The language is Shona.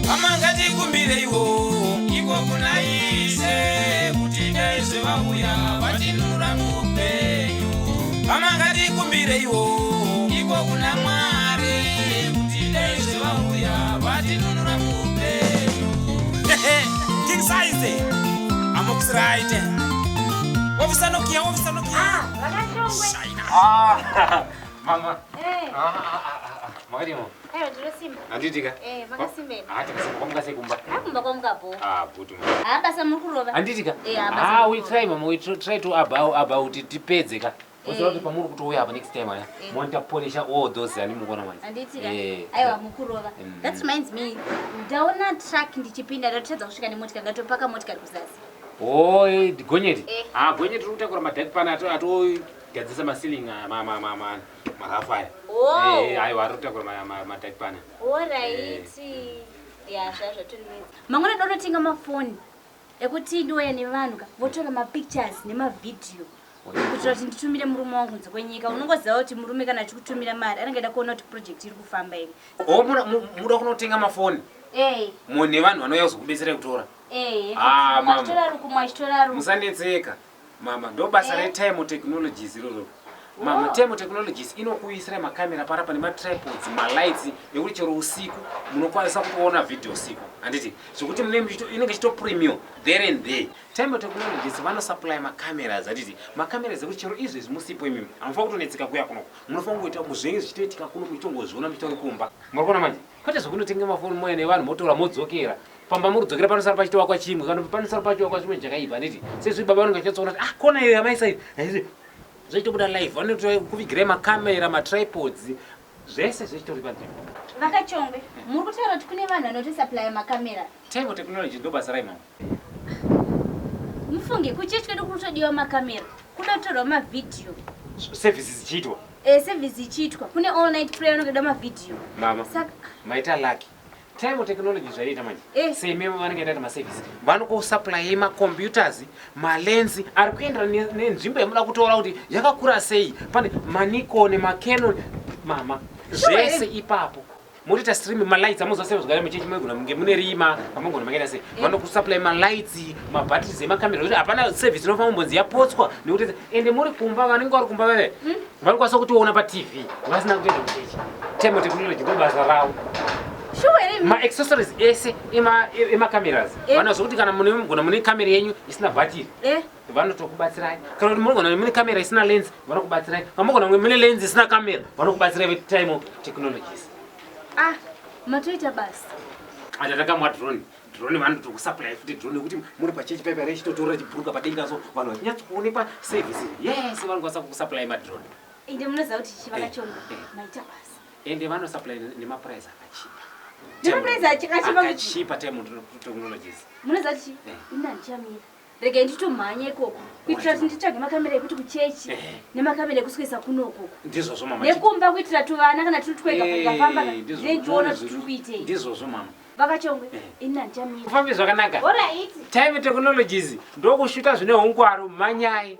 Hama ngatikumbireiwo iko kuna Ishe kuti dai zvevauya vatinunura muupenyu. Hama ngatikumbireiwo iko kuna Mwari kuti dai zvevauya vatinunura muupenyu. King size amokusiraite ofisa Nokia ofisa Nokia. Ah, vakashongwe. Shaina. Ah, mama. Eh. Ah, ah, ah, ah. Makadimo. Aiwa ndinosimba. Handiti ka? Eh, makasimba ere? Ah, takasimba kwamuka sei kumba? Ah, kumba kwamuka bho. Ah, good mama. Ah, basa muri kurova. Handiti ka? Eh, ah, basa Ah, we muri kurova. try mama, we try to about tipedze ka. Uziva kuti Eh. pamuri kutouya apa next time aya. Eh. Monita polisha all those ani mukuona manje. Handiti ka? Eh. Aiwa mukurova. That reminds me. Ndaona truck ndichipinda ndatotadza kusvika nemotikari ndatopaka motikari kuzasi. Oh, eh, gonyeti. Eh. Ah, gonyeti tiri kutakura madhaki pana ato atogadzisa ma ceiling ah, ma ma ma ma marafu aya. Oh. Eh, aiwa ari kutakura ma ma madhaki pana. Alright. Ya, zvazvatonetsa. Mangwana ndototenga mafoni ekuti ndiuye nevanhu ka votora mapictures nemavhidhiyo kuitira kuti nditumire murume wangu kunze kwenyika. Unongoziva kuti murume kana achikutumira mari anenge aida kuona kuti project iri kufamba here. Oh, muda kunotenga mafoni Eh, mune vanhu vanouya kuzokubetserai kutora. eh. Ah, mama. Mwachitora ruku mwachitora ruku. Musanetseka mama, ndo basa Eh. retime technologies iroro. Mama, Oh. Time Technologies inokuisirai makamera parapa nematripods, malights ekuti chero usiku munokwanisa kutoona video usiku. Handiti? Zvekuti mune inenge ichitopremium there and there. Time Technologies vanosupply macameras, handiti? Macameras ekuti chero izvezvi musipo imimi, hamufaniri kutonetseka kuya kunoko. Munofanira kungoita zvinenge zvichitoitika kuno muchitongozviona muchitori kumba. Muri kuona manje? Kwete zvekunotenga mafoni moya nevanhu motora modzokera. Pamba muri kudzokera panosara pachitowakwa chimwe kana panosara pachitowakwa chimwe chakaipa, handiti? Sezvo baba vanenge vachinatsoona kuti ah kona iyo yamaisa iyi. Handiti? Zvichitobuda live, vanotokuvigirai makamera, matripods, zvese zvichitori panzvimbo. Vakachongwe, muri kutaura kuti kune vanhu vanotosupplya makamera. Time technology ndo basa rai mama. Mufunge, kuchechi kwedu kuri kutodiwa makamera, kuda kutorwa mavhidhiyo. Services ichiitwa. Eh, service ichiitwa. Kune all night prayer vanotoda mavhidhiyo. Mama, Saka maita lucky. Time technology zvaiita manje. Eh. Same vanenge vaita maservice. Vanokusupply macomputers, malens ari kuenderana nenzvimbo yamuda kutora kuti yakakura sei. Pane maNikon, maCanon, mama. Sure. Zvese ipapo. Motoita stream malights amuziva sei zvakare muchechi mogona munge mune rima, pamogona makaita sei. Vanokusupply malights, mabatteries emakamera zvekuti hapana service inofanira kumbonzi yapotswa nekuti ende muri kumba vanenge vari kumba veve vanokwanisa kutoona paTV vasina kutoenda kuchechi. Time technology ndo basa ravo. Sure here? Maaccessories ese emacameras Eh. vanazvo kuti kana mugona mune kamera yenyu isina bhatiri Eh. vanotokubatsirai, kana kuti munogona mune kamera isina lens vanokubatsirai, kana mugona mune lens isina kamera vanokubatsirai vetime technologies. Ah, matoita basa. Atatakamwa drone, drone vanotokusupply futi drone yekuti muri pachechi paipa rechitotora chibhuruka padenga so vanhu vachinyatsokuonekwa service yese vanokwanisa kukusupply madrone. Ende munoziva kuti chichi Eh. vakachongwe Eh. maita basa. Ende vanosupply nemaprice akachipa. Nemaprice akachipa kuti- Akachipa time technologies. Munoziva kuti Eh. ini handichamira. Regai nditomhanya ikoko kuitira kuti nditsvage makamera ekuti kuchechi Eh. nemakamera ekuswesa kunokoko Ndizvozvo mama. Nekumba kuitira tuvana kana turi twega Eh, kufamba ndizvo- ndindiona kuti tiri kuitei. Ndizvozvo mama. Vakachongwe, Eh. ini handichamira. Kufambe zvakanaka. Alright. Time technologies ndokushuta zvine ungwaru manyai.